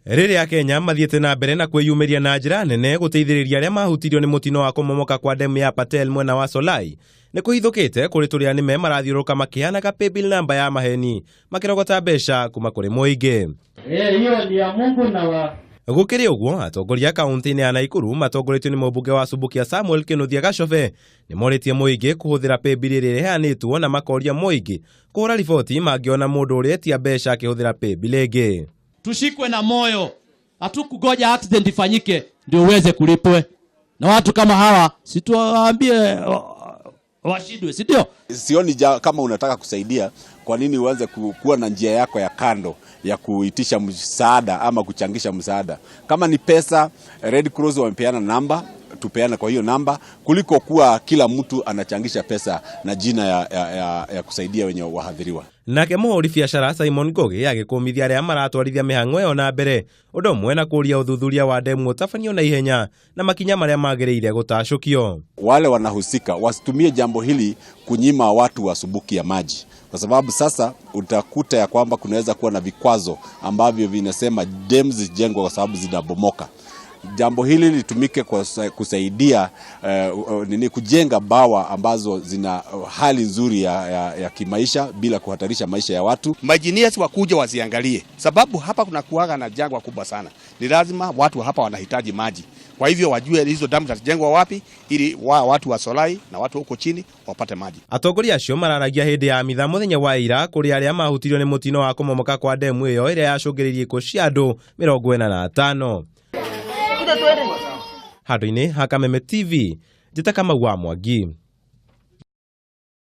Rĩrĩa Kenya mathiĩte na mbere na kwĩyumĩria na njĩra nene gũteithĩrĩria arĩa mahutirio nĩ mũtino wa kũmomoka kwa demu ya Patel mwena wa Solai, nĩ kũhithũkĩte kũrĩ tũrĩa nĩme marathiũrũrũka makĩheanaga paybill namba ya maheni makĩrogota mbeca kuma kũrĩ mũingĩ. Hiyo ni ya Mungu na wa Gũkĩrĩ ũguo, atongoria a kaunti-inĩ ya Naikuru matongoretio nĩ mũmbunge wa Subukia Samuel Kĩnuthia Gacobe nĩ morĩtie mũingĩ kũhũthĩra paybill ĩrĩa ĩheanĩtwo na makoria mũingĩ kũhũra riboti mangĩona mũndũ ũrĩa etia mbeca akĩhũthĩra paybill ĩngĩ. Tushikwe na moyo, hatukungoja accident ifanyike ndio uweze kulipwe. Na watu kama hawa si tuwaambie washindwe, si ndio? Sioni kama unataka kusaidia, kwa nini uanze kuwa na njia yako ya kando ya kuitisha msaada ama kuchangisha msaada? Kama ni pesa, Red Cross wamepeana namba, tupeane kwa hiyo namba, kuliko kuwa kila mtu anachangisha pesa na jina ya kusaidia wenye wahadhiriwa. Nake mũhũri biacara Simon Ngugi agĩkũmithia arĩa maratwarithia mĩhang'o ĩyo na mbere, ũndũ ũmwe na kũũria ũthuthuria wa demu ũtabanio na ihenya na makinya marĩa magĩrĩire gũtacũkio. Wale wanahusika wasitumie jambo hili kunyima watu wa Subukia maji, kwa sababu sasa utakuta ya kwamba kunaweza kuwa na vikwazo ambavyo vinasema demu zijengwe kwa sababu zinabomoka. Jambo hili litumike kwa kusaidia nini, kujenga bawa ambazo zina hali nzuri ya kimaisha bila kuhatarisha maisha ya watu. Maengineers wakuja waziangalie, sababu hapa kuna kuaga na jangwa kubwa sana. Ni lazima watu hapa wanahitaji maji, kwa hivyo wajue hizo damu zitajengwa wapi ili watu wa Solai na watu huko chini wapate maji. Atongoria acio mararagia hĩndĩ ya mitha mũthenya wa ira kũrĩ arĩa mahutirio nĩ mũtino wa kũmomoka kwa demu ĩyo ĩrĩa yacũngĩrĩirie ikuũ cia andũ 45. Handũ-inĩ ha Kameme TV, njĩta Kamau wa Mwangi.